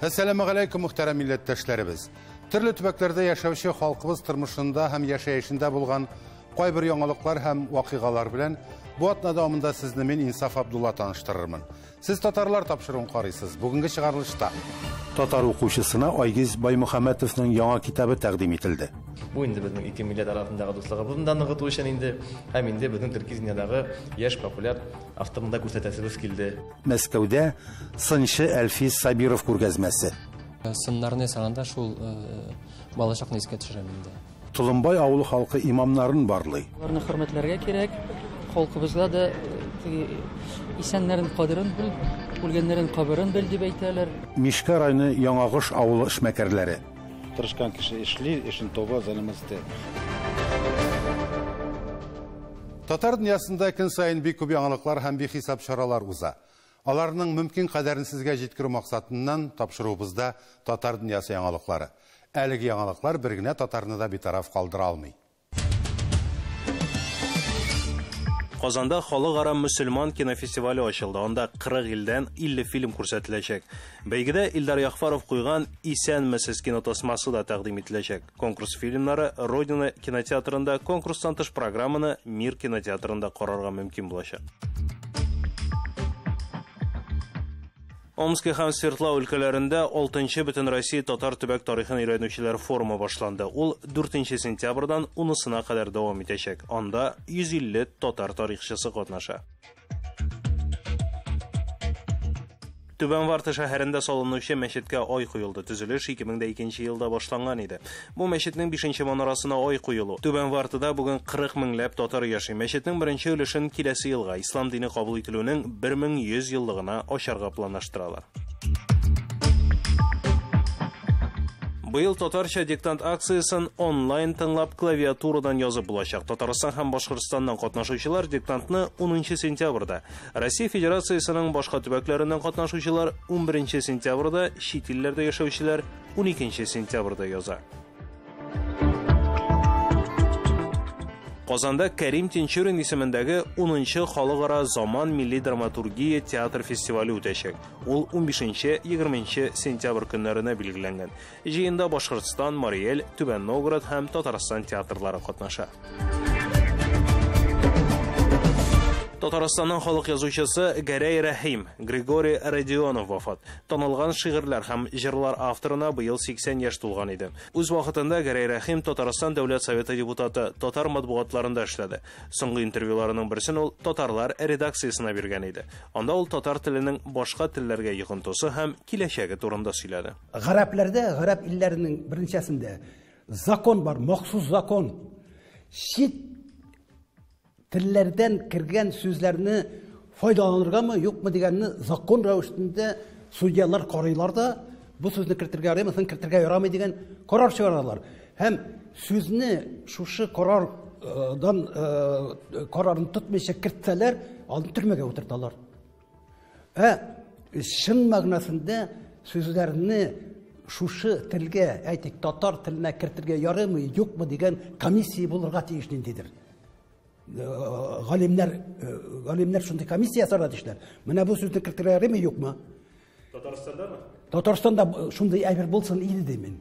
Әссәламегаләйкүм, мөхтәрәм милләттәшләребез. Төрле төбәкләрдә яшәүче халкыбыз тормышында һәм яшәешендә булган кайбер яңалыклар һәм вакыйгалар белән бу атна дәвамында сезне мин, Инсаф Абдулла, таныштырырмын. Сез татарлар тапшыруын карыйсыз. Бүгенге чыгарылышта татар укучысына Айгиз Баймөхәммәтовның яңа китабы тәкъдим ителде. Бу инде безнең ике милләт арасындагы дуслыгыбызны да ныгыту өчен инде, һәм инде безнең төрки дөньядагы яшь популяр авторны да күрсәтәсебез килде. Мәскәүдә сынчы Әлфис Сабиров күргәзмәсе. Сыннарны ясаганда шул балачакны искә төшерәм инде. Толымбай авылы халкы имамнарын барлый. Аларны хөрмәтләргә кирәк. Халкыбызда да исәннәрен кадерен бел, үлгәннәрен каберен бел дип әйтәләр. Мишкә районы Яңагош авылы эшмәкәрләре. Тырышкан кеше эшли, эшен таба, заниматься. Татар дөньясында көн саен бик күп яңалыклар һәм бихисап чаралар уза. Аларның мөмкин кадәрен сезгә җиткерү максатыннан тапшыруыбызда татар дөньясы яңалыклары. Әлеге яңалыклар бер генә татарны да битараф калдыра алмый. Казанда халыкара мөселман кинофестивале ачылды. Анда 40 илдән 50 фильм күрсәтеләчәк. Бәйгедә Илдар Яхфаров куйган Исәнмесез кинотасмасы да тәкъдим ителәчәк. Конкурс фильмнары Родина кинотеатрында, конкурстан тыш программаны Мир кинотеатрында карарга мөмкин булачак. Омски һәм Свердлау өлкәләрендә 6-нчы Бөтенроссия татар төбәк тарихын өйрәнүчеләр форумы башланды. Ул 4 сентябрьдән 10-сына кадәр дәвам итәчәк. Анда 150 татар тарихчысы катнаша. Түбән Варта шәһәрендә салынучы мәчеткә ай куелды. Төзелеш 2002 елда башланган иде. Бу мәчетнең 5-нче манарасына ай куелу. Түбән Вартада бүген 40 меңләп татар яши. Мәчетнең беренче өлешен киләсе елга ислам дине кабул ителүнең 1100 еллыгына ачарга планлаштыралар. Быел татарча диктант акциясен онлайн тыңлап клавиатурадан язып булачак. Татарстан һәм Башкортстаннан катнашучылар диктантны 10 сентябрьдә, Россия Федерациясенең башка төбәкләреннән катнашучылар 11 сентябрьдә, чит илләрдә яшәүчеләр 12 сентябрьдә яза. Казанда Кәрим Тинчурин исемендәге 10-нчы халыкара заман милли драматургия театр фестивале үтәчәк. Ул 15-20 сентябрь көннәренә билгеләнгән. Җыенда Башкортстан, Мариэль, Түбән Новгород һәм Татарстан театрлары катнаша. Татарстанның халык язучысы Гәрәй Рәхим, Григорий Родионов вафат. Танылган шигырьләр һәм җырлар авторына быел 80 яшь тулган иде. Үз вакытында Гәрәй Рәхим Татарстан Дәүләт Советы депутаты, татар матбугатларында эшләде. Соңгы интервьюларының берсен ул татарлар редакциясенә биргән иде. Анда ул татар теленең башка телләргә йогынтысы һәм киләчәге турында сөйләде. Гарәпләрдә, гарәп илләренең берничәсендә закон бар, махсус закон. Чит телләрдән кергән сүзләрне файдаланыргамы, юкмы дигәнне закон рәвешендә судьялар карыйлар да, бу сүзне кертергә ярыймы, соң кертергә ярамый дигән карар чыгаралар. Һәм сүзне шушы карардан карарын тотмыйча кертсәләр, аны төрмәгә утырталар. Ә чын мәгънәсендә сүзләрне шушы телгә, әйтик, татар теленә кертергә ярыймы, юкмы дигән комиссия булырга тиеш ниндидер. Галимнәр, галимнәр шундый комиссия ясарга тиешләр. Менә бу сүзне кертергә ярыймы, юкмы? Татарстандамы? Татарстанда шундый әйбер булсын иде дим.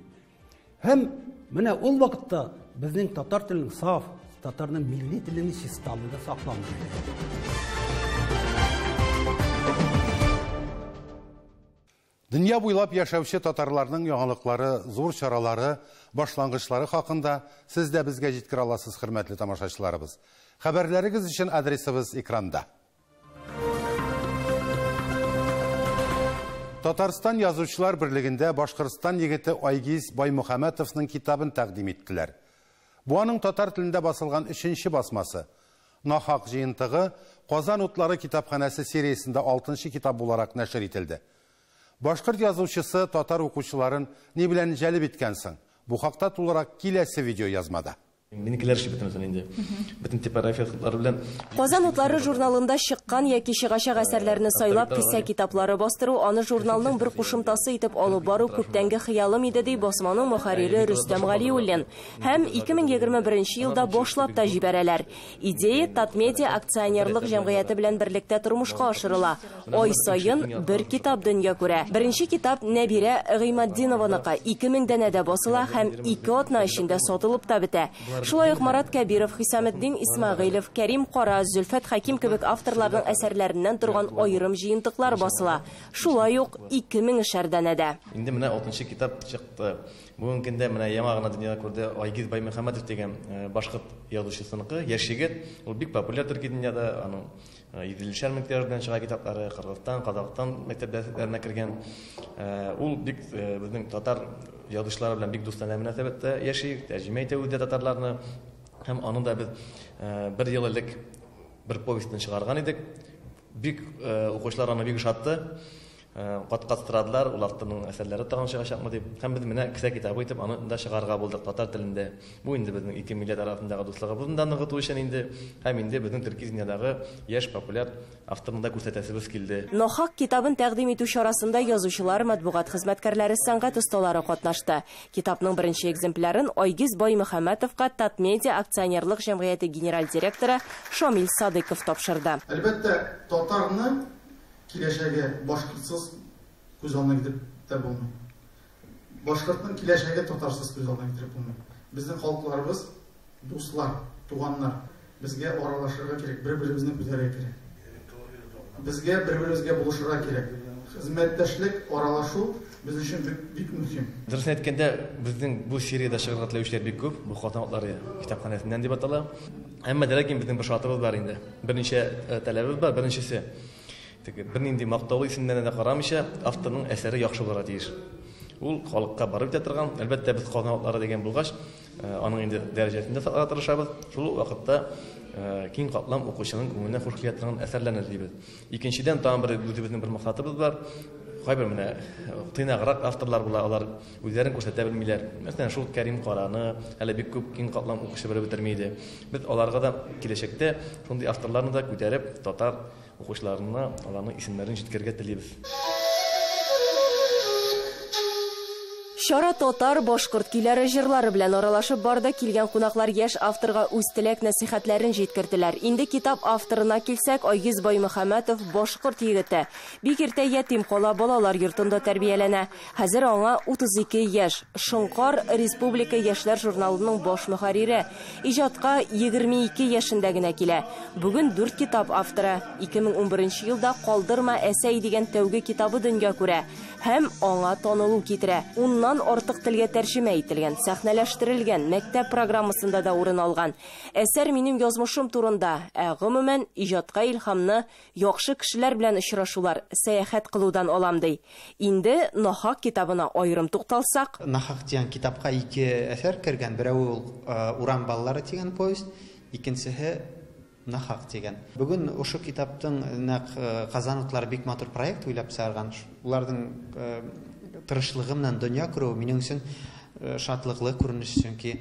Һәм менә ул вакытта безнең татар теленең саф, татарның милли теленең чисталыгы сакланды. Дөнья буйлап яшәүче татарларның яңалыклары, зур чаралары, башлангычлары хакында сез дә безгә җиткерә аласыз, хөрмәтле тамашачыларыбыз. Хәбәрләрегез өчен адресыбыз экранда. Татарстан Язучылар берлегендә Башкортстан егете Айгиз Баймөхәммәтовның китабын тәкъдим иттеләр. Бу аның татар телендә басылган 3-нче басмасы. Нахак җыентыгы Казан утлары китапханәсе сериясендә 6-нчы китап буларак нәшер ителде. Башкорт язучысы татар укучыларын ни белән җәлеп иткәнсең? Бу хакта тулырак киләсе видео язмада. Минекеләр эшли бөтенесен инде. Бөтен типографиялар белән. Казан утлары журналында чыккан яки чыгачак әсәрләрне сайлап кесә китаплары бастыру, аны журналның бер кушымтасы итеп алып бару күптәнге хыялым иде, ди басманың мөхәррире Рөстәм Галиуллин. Һәм 2021 елда башлап та җибәрәләр. Идея Татмедиа акционерлык җәмгыяте белән берлектә тормышка ашырыла. Ай саен бер китап дөнья күрә. Беренче китап Нәбирә Гыйматдинованыкы 2000 данәдә басыла һәм 2 атна эчендә сатылып та бетә. Шулай ук Марат Кәбиров, Хисаметдин Исмәгыйлев, Кәрим Кара, Зөлфәт Хәким кебек авторларның әсәрләреннән торган аерым җыентыклар басыла. Шулай ук 2000 шәр данәдә. Инде менә 6нчы китап чыкты. Бүгенге көндә менә яңа гына дөнья күрде Айгиз Баймөхәммәтов дигән башкорт язучысыныкы, яшь егет. Ул бик популяр төрки дөньяда, аның 150 мең белән чыга китаплары, Кыргызстан, Казакъстан мәктәпләренә кергән. Ул бик безнең татар язучылары белән бик дустанә мөнәсәбәттә яши, тәрҗемә итә үзе татарларны. Һәм аны да без бер ел элек бер повестен чыгарган идек. Бик укучылар аны бик ошатты. Кат-кат сорадылар, ул авторның әсәрләре тагын чыгачакмы дип. Һәм без менә кесә китабы итеп аны да чыгарырга булдык татар телендә. Бу инде безнең ике милләт арасындагы дуслыгыбызны да ныгыту өчен инде, һәм инде безнең төрки дөньядагы яшь популяр авторны да күрсәтәсебез килде. Нахак китабын тәкъдим итү чарасында язучылар, матбугат хезмәткәрләре, сәнгать осталары катнашты. Китапның беренче экземплярын Айгиз Баймөхәммәтовка Татмедиа акционерлык җәмгыяте генераль директоры Шамил Садыков тапшырды. Әлбәттә, татарны киләчәге башкортсыз күз алдына китереп тә булмый. Башкортның киләчәге татарсыз күз алдына китереп булмый. Безнең халыкларыбыз дуслар, туганнар. Безгә аралашырга кирәк, бер-беребезне күтәрергә кирәк. Безгә бер-беребезгә булышырга кирәк. Хезмәттәшлек, аралашу без өчен бик мөһим. Дөресен әйткәндә, безнең бу сериядә чыгарга теләүчеләр бик күп. Бу Казан утлары китапханәсеннән дип атала. Әмма дә ләкин безнең бер шартыбыз бар инде. Берничә таләбебез бар. Беренчесе, бернинди мактаулы исемнәренә дә карамыйча, авторның әсәре яхшы булырга тиеш. Ул халыкка барып җитә торган, әлбәттә, без Казан утлары дигән булгач, аның инде дәрәҗәсен дә сакларга тырышабыз. Шул ук вакытта киң катлам укучының күңеленә хуш килә торган әсәрләрне эзлибез. Икенчедән, тагын бер үзебезнең бер максатыбыз бар. Кайбер менә тыйнаграк авторлар була, алар үзләрен күрсәтә белмиләр. Мәсәлән, шул Кәрим Караны әле бик күп киң катлам укучы белеп бетерми иде. Без аларга да киләчәктә шундый авторларны да күтәреп, татар укучыларына аларның исемнәрен җиткерергә телибез. Чара татар, башкорт көйләре, җырлары белән аралашып барды. Килгән кунаклар яшь авторга үз теләк нәсихәтләрен җиткерделәр. Инде китап авторына килсәк, Айгиз Баймөхәммәтов башкорт егете. Бик иртә ятим кала, балалар йортында тәрбияләнә. Хәзер аңа 32 яшь. Шоңкар республика яшьләр журналының баш мөхәррире. Иҗатка 22 яшендә генә килә. Бүген 4 китап авторы. 2011 елда Калдырма әсәй дигән тәүге китабы дөнья күрә һәм аңа танылу китерә. Уннан артык телгә тәрҗемә ителгән, сәхнәләштерелгән, мәктәп программасында да урын алган. Әсәр минем язмышым турында, ә гомумән иҗатка илһамны яхшы кешеләр белән очрашулар, сәяхәт кылудан алам ди. Инде Нахак китабына аерым тукталсак, Нахак дигән китапка ике әсәр кергән. Берәү ул Урам балалары дигән повесть, икенчеһе Нахак дигән. Бүген ошо китаптың нәкъ Казан утлары бик матур проект уйлап чыгарган. Уларның тырышлыгы менән дөнья күрү минем өчен шатлыклы күренеш, чөнки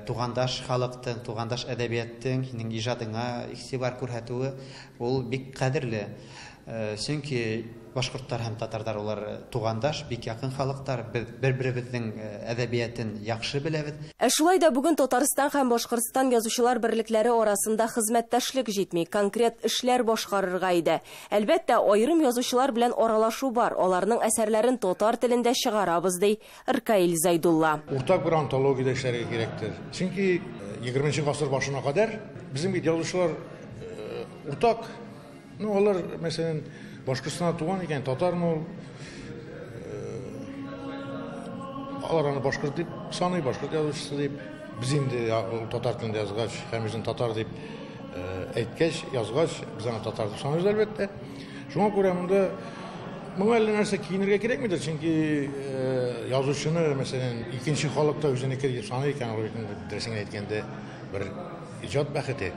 тугандаш халыктың, тугандаш әдәбияттың һинең иҗадыңа игътибар күрһәтүе ул бик кадерле. Чөнки башкортлар һәм татарлар улар тугандаш, бик якын халыктар, без бер-беребезнең әдәбиятын яхшы беләбез. Ә шулай да бүген Татарстан һәм Башкортстан язучылар берлекләре арасында хезмәттәшлек җитми, конкрет эшләр башкарырга иде. Әлбәттә, аерым язучылар белән аралашу бар, аларның әсәрләрен татар телендә чыгарабыз, ди Ркаил Зайдулла. Уртак бер антологиядә эшләргә кирәктер. Чөнки 20 гасыр башына кадәр безнең бит язучылар уртак. Ну, алар, мәсәлән, Башкортстанда туган икән, татармы ул? Алар аны башкорт дип саный, башкорт язучысы дип. Без инде татар телендә язгач, һәм үзен татар дип әйткәч, язгач, без аны татар дип саныйбыз, әлбәттә. Шуңа күрә монда моңа әллә нәрсә киенергә кирәкмидер, чөнки язучыны, мәсәлән, икенче халыкта үзенеке дип саный икән, ул бит инде, дөресен әйткәндә, бер иҗат бәхете.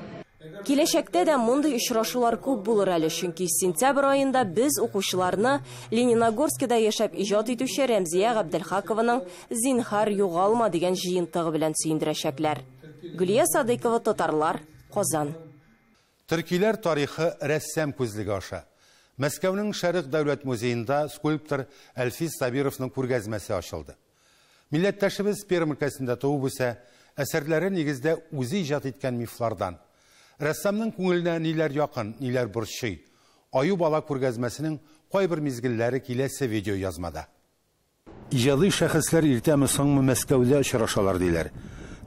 Киләчәктә дә мондый очрашулар күп булыр әле, чөнки сентябрь аенда без укучыларны Лениногорскида яшәп иҗат итүче Рәмзия Габделхакованың Зинһар югалма дигән җыентыгы белән сөендерәчәкләр. Гөлия Садыйкова, Татарлар, Казан. Төркиләр тарихы рәссам күзлеге аша. Мәскәүнең Шәрык дәүләт музеенда скульптор Әлфис Сабировның күргәзмәсе ачылды. Милләттәшебез Пермь өлкәсендә туып үсә, әсәрләре нигездә үзе иҗат иткән мифлардан. Рәссамның күңеленә ниләр якын, ниләр борчый. Аю бала күргәзмәсенең кайбер мизгелләре киләсе видеоязмада. Иҗади шәхесләр иртәме соңмы Мәскәүдә очрашалар диләр.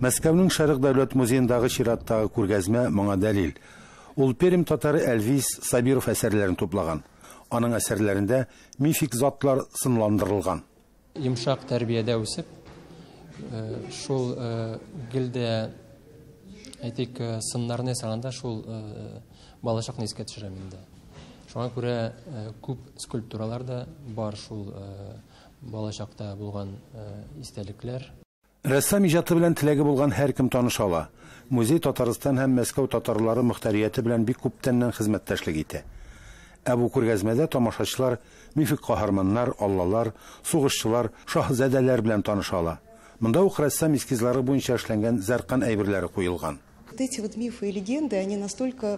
Мәскәүнең Шәрык дәүләт музеендагы чираттагы күргәзмә моңа дәлил. Ул Пермь татары Әлфис Сабиров әсәрләрен туплаган. Аның әсәрләрендә мифик затлар сынландырылган. Йомшак тәрбиядә үсеп, шул гел дә, әйтик, сыннарны ясаганда шул балачакны искә төшерәм инде. Шуңа күрә күп скульптуралар да бар шул балачакта булган истәлекләр. Рәссам иҗаты белән теләге булган һәркем таныша ала. Музей Татарстан һәм Мәскәү татарлары мөхтәрияте белән бик күптәннән хезмәттәшлек итә. Ә бу күргәзмәдә тамашачылар мифик каһарманнар, аллалар, сугышчылар, шаһзадәләр белән таныша ала. Монда ук рәссам эскизлары буенча эшләнгән зәркан әйберләре куелган. Вот эти вот мифы и легенды, они настолько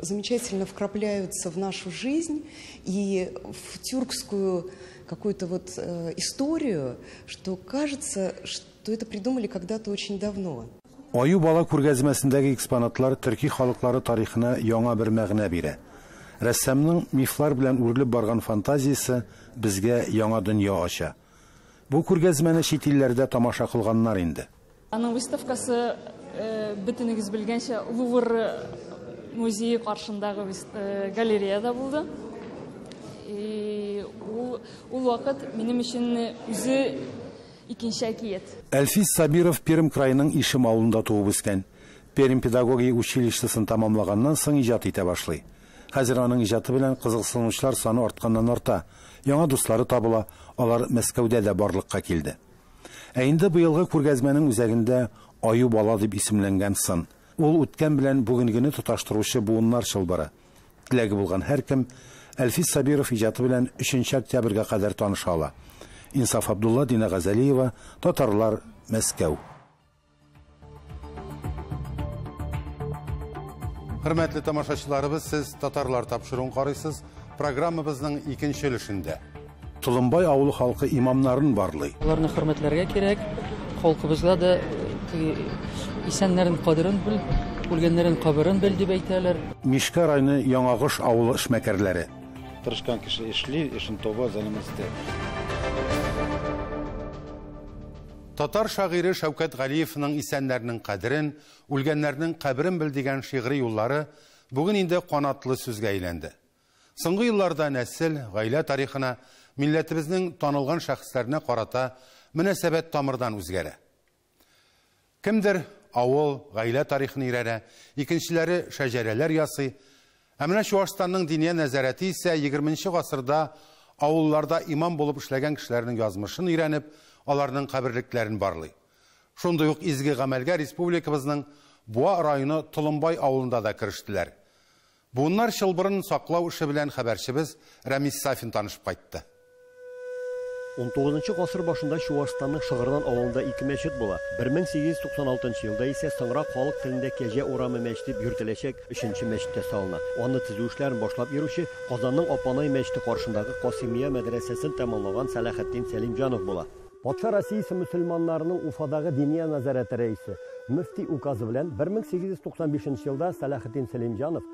замечательно вкрапляются в нашу жизнь и в тюркскую какую-то вот историю, что кажется, что это придумали когда-то очень давно. Аю бала күргәзмәсендәге экспонатлар төрки халыклары тарихына яңа бер мәгънә бирә. Рәссамның мифлар белән үрелеп барган фантазиясе безгә яңа дөнья ача. Бу күргәзмәне чит илләрдә тамаша кылганнар инде. Аның выставкасы бөтенегез белгәнчә Лувр музее каршындагы галереяда булды. И ул вакыт минем өчен үзе икенче әкият. Әлфис Сабиров Пермь краеның Ишим авылында туып үскән. Пермь педагогия училищесын тәмамлаганнан соң иҗат итә башлый. Хәзер аның иҗаты белән кызыксынучылар саны артканнан арта. Яңа дуслары табыла, алар Мәскәүдә дә барлыкка килде. Ә инде быелгы күргәзмәнең үзәгендә Аю бала дип исемләнгән сын. Ул үткән белән бүгенгене тоташтыручы буыннар чылбыры. Теләге булган һәркем Әлфис Сабиров иҗаты белән 3 октябрьгә кадәр таныша ала. Инсаф Абдулла, Дина Газалиева, Татарлар, Мәскәү. Хөрмәтле тамашачыларыбыз, сез Татарлар тапшыруын карыйсыз. Программабызның икенче өлешендә Толымбай авылы халкы имамнарын барлый. Аларны хөрмәтләргә кирәк. Халкыбызда да исәннәрен кадерен бел, үлгәннәрен каберен бел дип әйтәләр. Мишкә районы Яңагыш авылы эшмәкәрләре. Тырышкан кеше эшли, эшен таба, заниматься. Татар шагыйре Шәүкәт Галиевның исәннәрнең кадерен, үлгәннәрнең каберен бел дигән шигъри юллары бүген инде канатлы сүзгә әйләнде. Соңгы елларда нәсел, гаилә тарихына, милләтебезнең танылган шәхесләренә карата мөнәсәбәт тамырдан үзгәрә. Кемдер авыл, гаилә тарихын өйрәнә, икенчеләре шәҗәрәләр ясый. Ә менә Чуашстанның диния нәзарәте исә 20 гасырда авылларда имам булып эшләгән кешеләрнең язмышын өйрәнеп, аларның каберлекләрен барлый. Шундый ук изге гамәлгә республикабызның Буа районы Толымбай авылында да керештеләр. Буыннар чылбырын саклау эше белән хәбәрчебез Рәмис Сафин танышып кайтты. 19 гасыр башында Чуашстанның Шыгырдан авылында ике мәчет була. 1896 елда исә соңрак халык телендә Кәҗә урамы мәчете дип йөртеләчәк 3нче мәчеттә салына. Аны төзү эшләрен башлап йөрүче Казанның Апанай мәчете каршындагы Касимия мәдрәсәсен тәмамлаган Сәлахетдин Сәлимҗанов була. Патша Россиясе мөселманнарының Уфадагы диния нәзарәте рәисе мөфти указы белән 1895 елда Сәлахетдин Сәлимҗанов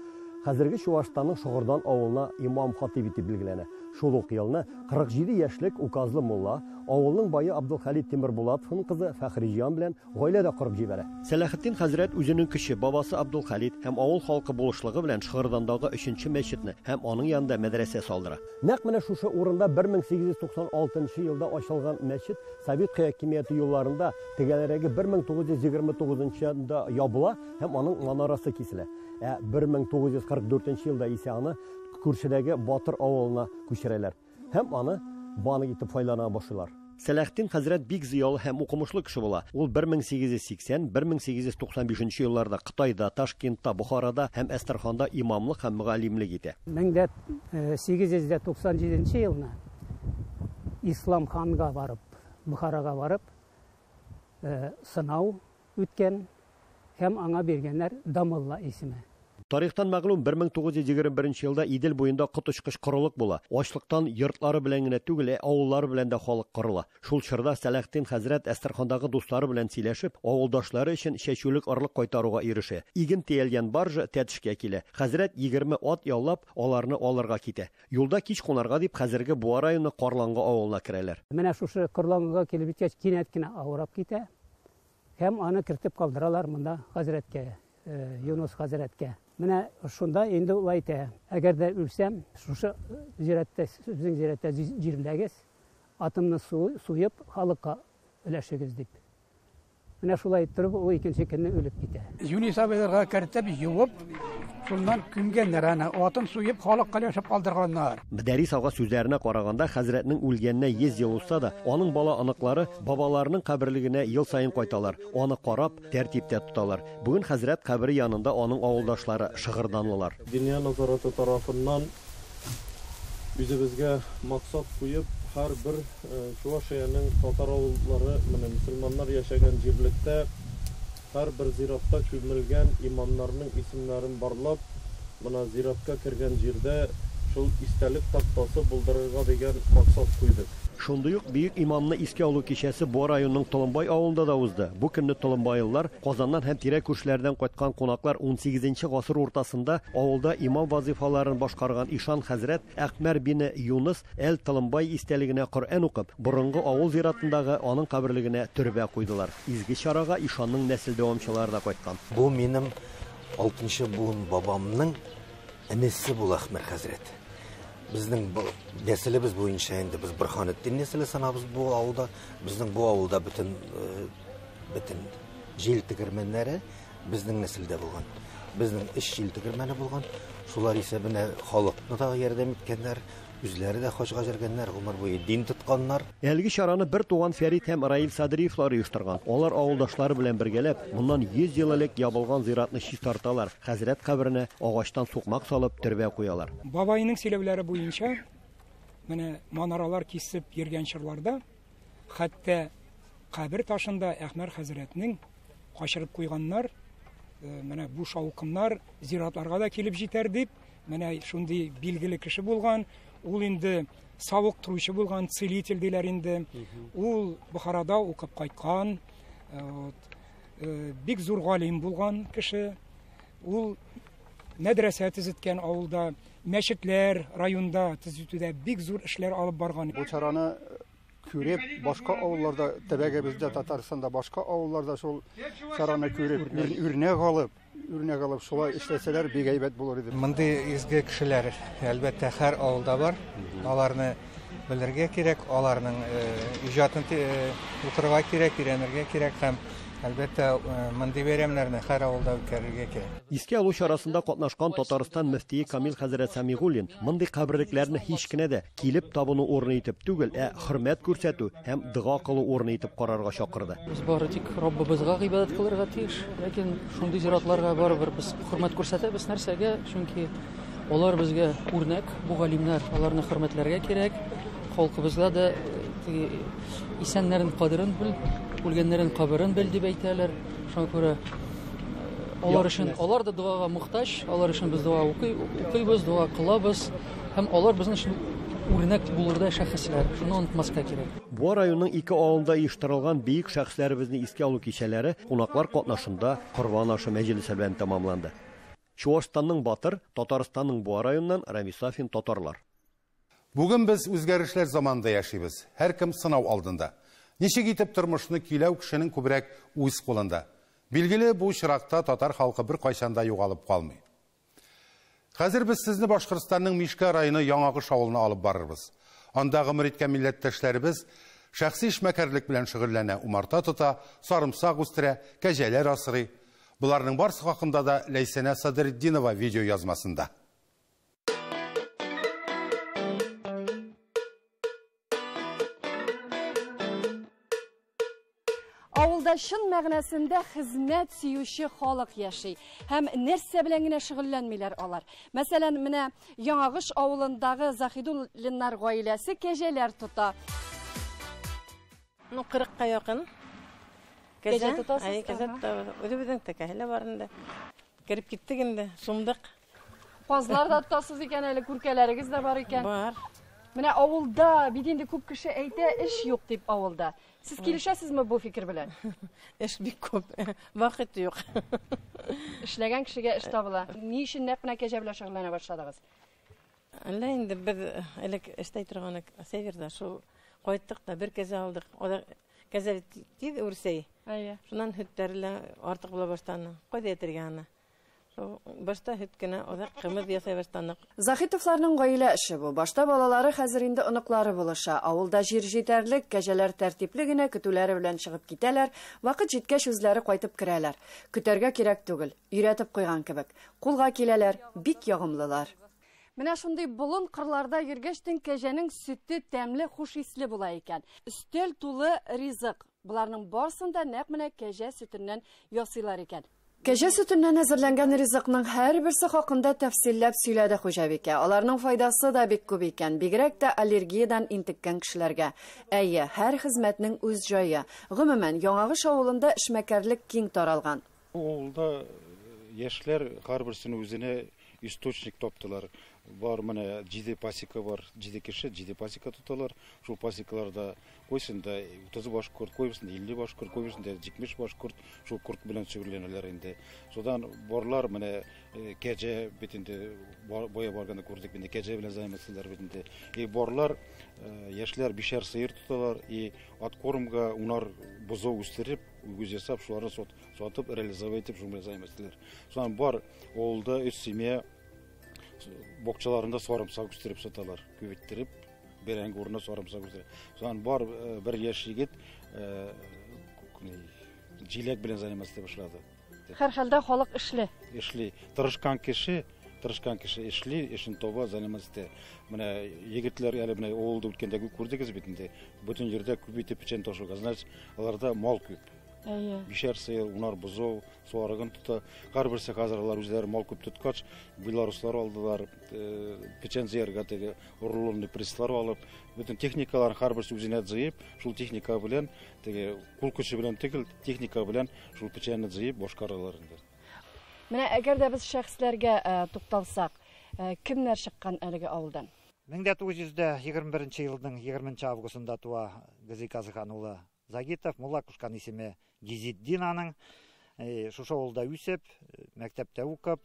хәзерге Чуашстанның Шыгырдан авылына имам хатиб итеп билгеләнә. Шул ук елны 47 яшьлек указлы мулла авылның бае Абдулхалид Тимербулатовның кызы Фәхриҗан белән гаилә дә корып җибәрә. Сәлахетдин хәзрәт үзенең көче, бабасы Абдулхалид һәм авыл халкы булышлыгы белән Шыгырдандагы 3нче мәчетне һәм аның янында мәдрәсә салдыра. Нәкъ менә шушы урында 1896 елда ачылган мәчет Совет хакимияте юлларында тегәләрәге 1929 елда ябыла һәм аның манарасы киселә. Ә 1944 елда исә аны күршедәге Батыр авылына күчерәләр һәм аны банк итеп файдалана башлыйлар. Сәлахетдин хәзрәт бик зыялы һәм укымышлы кеше була. Ул 1880-1895 елларда Кытайда, Ташкентта, Бухарада һәм Әстерханда имамлык һәм мөгаллимлек итә. 1897 елны Ислам ханга барып, Бухарага барып, сынау үткән һәм аңа биргәннәр Дамулла исеме. Тарихтан мәгълүм, 1921 елда Идел буенда коточкыч корылык була. Ачлыктан йортлары белән генә түгел, ә авыллары белән дә халык кырыла. Шул чорда Сәләхетдин хәзрәт Әстерхандагы дуслары белән сөйләшеп, авылдашлары өчен чәчүлек орлык кайтаруга ирешә. Иген төялгән баржа Тәтешкә килә. Хәзрәт 20 ат яллап, аларны алырга китә. Юлда кич кунарга дип хәзерге Буа районы Карлангы авылына керәләр. Менә шушы Карлангыга килеп җиткәч, кинәт кенә авырап китә һәм аны кертеп калдыралар монда хәзрәткә, Юнус хәзрәткә. Менә шунда инде ул әйтә, әгәр дә үлсәм, шушы зираттә, безнең зираттә җирләгез, атымны суеп халыкка өләшегез дип. Менә шулай иттереп ул икенче көнне үлеп китә. Юнис абыйларга кертеп, юып, шуннан күмгәннәр аны, атын суеп халыкка өләшеп калдырганнар. Мөдәррис ага сүзләренә караганда, хәзрәтнең үлгәненә 100 ел узса да, аның бала-оныклары бабаларының каберлегенә ел саен кайталар, аны карап, тәртиптә тоталар. Бүген хәзрәт кабере янында аның авылдашлары, шыгырданлылар. Диния назараты тарафыннан үзебезгә максат куеп, һәрбер Чувашиянең татар авыллары, менә мөселманнар яшәгән җирлектә һәрбер зиратта күмелгән имамнарның исемнәрен барлап, менә зиратка кергән җирдә шул истәлек тактасы булдырырга дигән максат куйдык. Шундый ук бөек имамны искә алу кичәсе Буа районының Толымбай авылында да узды. Бу көнне толымбайлылар, Казаннан һәм тирә-күршеләрдән кайткан кунаклар унсигезенче гасыр уртасында авылда имам вазыйфаларын башкарган ишан хәзрәт Әхмәр бине Юныс әл-Толымбай истәлегенә Коръән укып, борынгы авыл зиратындагы аның каберлегенә төрбә куйдылар. Изге чарага ишанның нәсел дәвамчылары да кайткан. Бу минем алтынчы буын бабамның энесе була Әхмәр хәзрәт. Безнең нәселебез буенча инде без Борһанетдин нәселе санабыз бу авылда. Безнең бу авылда бөтен җил тегермәннәре безнең нәселдә булган. Безнең өч җил тегермәне булган. Шулар исәбенә халыкны да ярдәм иткәннәр, үзләре дә хаҗга йөргәннәр, гомер буе дин тотканнар. Әлеге чараны бер туган Фәрит һәм Раил Садриевлар оештырган. Алар авылдашлары белән бергәләп, моннан 100 ел элек ябылган зиратны чистарталар, хәзрәт каберенә агачтан сукмак салып, төрбә куялар. Бабайның сөйләүләре буенча, менә манаралар кисеп йөргән чорларда, хәтта кабер ташында Әхмәр хәзрәтнең качырып куйганнар, менә бу шаукымнар зиратларга да килеп җитәр дип, менә шундый билгеле кеше булган, ул инде савыктыручы булган, целитель диләр инде. Ул Бухарада укып кайткан, бик зур галим булган кеше. Ул мәдрәсә төзеткән авылда, мәчетләр районда төзетүдә бик зур эшләр алып барган. Бу чараны күреп, башка авылларда, төбәгебездә, Татарстанда башка авылларда шул чараны күреп, үрнәк алып шулай эшләсәләр бик әйбәт булыр иде. Мондый изге кешеләр, әлбәттә, һәр авылда бар. Аларны белергә кирәк, аларның иҗатын укырга кирәк, өйрәнергә кирәк һәм әлбәттә, мондый бәйрәмнәрне һәр авылда үткәрергә кирәк. Искә алу чарасында катнашкан Татарстан мөфтие Камил хәзрәт Сәмигуллин мондый каберлекләрне һич кенә дә килеп табыну урыны итеп түгел, ә хөрмәт күрсәтү һәм дога кылу урыны итеп карарга чакырды. Без бары тик Раббыбызга гыйбадәт кылырга тиеш, ләкин шундый зиратларга барыбер без хөрмәт күрсәтәбез. Нәрсәгә? Чөнки алар безгә үрнәк, бу галимнәр, аларны хөрмәтләргә кирәк. Халкыбызга да теге исәннәрен кадерен бел, үлгәннәрен каберен бел дип әйтәләр. Шуңа күрә алар өчен, алар да догага мохтаҗ, алар өчен без дога укыйбыз, дога кылабыз һәм алар безнең өчен үрнәк булырдай шәхесләр. Шуны онытмаска кирәк. Буа районының ике авылында оештырылган бөек шәхесләребезне искә алу кичәләре кунаклар катнашында Корбан ашы мәҗлесе белән тәмамланды. Чуашстанның Батыр, Татарстанның Буа районыннан Рамис Сафин, Татарлар. Бүген без үзгәрешләр заманында яшибез. Һәркем сынау алдында. Ничек итеп тормышны көйләү кешенең күбрәк үз кулында. Билгеле, бу очракта татар халкы бер кайчан да югалып калмый. Хәзер без сезне Башкортстанның Мишкә районы Яңагыш авылына алып барырбыз. Анда гомер иткән милләттәшләребез шәхси эшмәкәрлек белән шөгыльләнә, умарта тота, сарымсак үстерә, кәҗәләр асрый. Буларның барысы хакында да Ләйсәнә Садретдинова видео язмасында. Авылда чын мәгънәсендә хезмәт сөюче халык яши. Һәм нәрсә белән генә шөгыльләнмиләр алар. Мәсәлән, менә Яңагыш авылындагы Заһидуллиннар гаиләсе кәҗәләр тота. 40-ка якын Кәҗә тотасыз? Әй, кәҗә тотабыз. Үзебезнең тәкәһе лә бар инде. Кереп киттек инде, сумдык. Казлар да тотасыз икән әле, күркәләрегез дә бар икән. Бар. Менә авылда бит инде күп кеше әйтә, эш юк дип авылда. Сез килешәсезме бу фикер белән? Эш бик күп, вакыт юк. Эшләгән кешегә эш табыла. Ни өчен нәкъ менә кәҗә белән шөгыльләнә башладыгыз? Әллә инде без элек эштәй торган Северда шул кайттык та бер кәҗә алдык. Алар кәҗә тиз үрсәй. Әйе. Шуннан һөтләре лә артык була башлады. Кайда ятырга аны? Шул башта һөт кенә, азак кымыз ясай башландык. Заһитовларның гаилә эше бу. Башта балалары, хәзер инде оныклары булыша. Авылда җир җитәрлек, кәҗәләр тәртипле генә көтүләре белән чыгып китәләр, вакыт җиткәч үзләре кайтып керәләр. Көтәргә кирәк түгел, өйрәтеп куйган кебек. Кулга киләләр, бик ягымлылар. Менә шундый болын кырларда йөргәчтен кәҗәнең сөте тәмле, хуш исле була икән. Өстәл тулы ризык. Боларның барысын да нәкъ менә кәҗә сөтеннән ясыйлар икән. Кәҗә сөтеннән әзерләнгән ризыкның һәрберсе хакында тәфсилләп сөйләде хуҗабикә. Аларның файдасы да бик күп икән, бигрәк тә аллергиядән интеккән кешеләргә. Әйе, һәр хезмәтнең үз җае. Гомумән, Яңагыш авылында эшмәкәрлек киң таралган. Бу авылда яшьләр һәрберсенең үзенә источник таптылар. Бар менә 7 пасека бар, 7 кеше 7 пасека тоталар. Шул пасекаларда кайсында 30 баш корт, кайсында 50 баш корт, кайсында 70 баш корт, шул корт белән шөгыльләнәләр инде. Шундан барлар менә кәҗә бит инде бая барганда күрдек инде, кәҗә белән заниматься бит инде. И барлар яшьләр бишәр сыер тоталар, и откормга унар бозау үстереп, үгез ясап, шуларны сатып, реализовать итеп, шул белән заниматься. Шуннан бар авылда өч семья бакчаларында сарымсак үстереп саталар, күп иттереп, бәрәңге урынына сарымсак үстереп. Шуннан бар бер яшь егет җиләк белән заниматься башлады. Һәр хәлдә халык эшле. Эшли. Тырышкан кеше, тырышкан кеше эшли, эшен таба, заниматься итә. Менә егетләр әле менә авылда үткәндә күрдегез бит инде. Бөтен җирдә күп итеп печән ташуга. Значит, аларда мал күп. Әйе. Бишәр сыер, унар бозау, суарыгын тота. Һәрберсе хәзер алар үзләре мал күп тоткач, белоруслар алдылар, печән җыярга теге рулонный пресслар алып, бөтен техникаларын һәрберсе үзенә җыеп, шул техника белән, теге кул көче белән түгел, техника белән шул печәнне җыеп башкаралар инде. Менә әгәр дә без шәхесләргә тукталсак, кемнәр чыккан әлеге авылдан? 1921 елның 20 августында туа Гази Казыхан улы Загитов, мулла кушкан исеме Гизетдин аның. Шушы авылда үсеп, мәктәптә укып,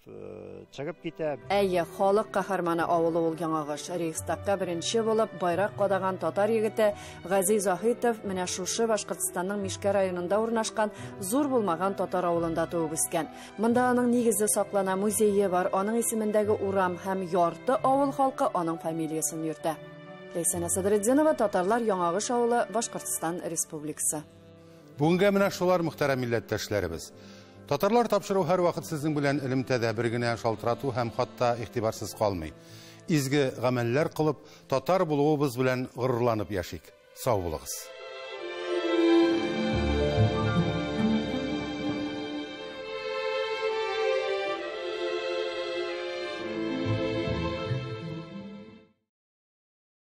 чыгып китә. Әйе, халык каһарманы авылы ул Яңагыш. Рейхстагка беренче булып байрак кадаган татар егете Гази Заһитов менә шушы Башкортстанның Мишкә районында урнашкан зур булмаган татар авылында туып үскән. Монда аның нигезе саклана, музее бар, аның исемендәге урам һәм ярты авыл халкы аның фамилиясен йөртә. Ләйсәнә Садретдинова, татарлар Яңагыш авылы, Башкортстан Республикасы. Бүгенгә менә шулар, мөхтәрәм милләттәшләребез. Татарлар тапшыру һәр вакыт сезнең белән элемтәдә, бер генә шалтырату һәм хатта игътибарсыз калмый. Изге гамәлләр кылып, татар булуыбыз белән горурланып яшик. Сау булыгыз.